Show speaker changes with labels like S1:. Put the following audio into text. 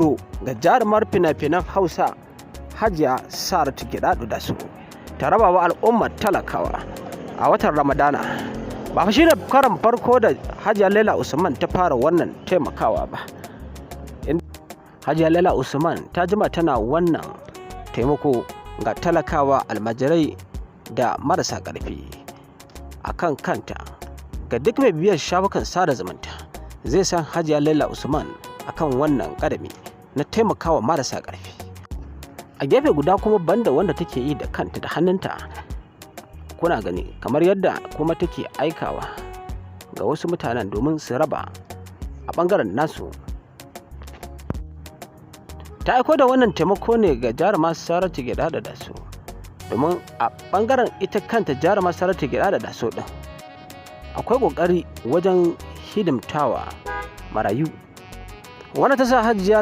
S1: Ga jarumar fina-finan Hausa Hajiya Saratu Gidado Daso ta raba wa al'ummar talakawa a watan Ramadana. Ba fa shine karan farko da Hajiya Laila Usman ta fara wannan taimakawa ba. Hajiya Laila Usman ta jima tana wannan taimako ga talakawa, almajirai da marasa ƙarfi a kan kanta. Ga duk mai bibiyar shafukan sada zumunta zai san Hajiya Laila Usman akan wannan ƙadami na taimakawa marasa ƙarfi. A gefe guda kuma, banda wanda take yi da kanta da hannunta, kuna gani kamar yadda kuma take aikawa ga wasu mutanen domin su raba a ɓangaren nasu. Ta aiko da wannan taimako ne ga jaruma Saratu Gidado Daso, domin a ɓangaren ita kanta jaruma Saratu Gidado Daso ɗin akwai ƙoƙari wajen hidimtawa marayu. Wannan ta sa Hajiya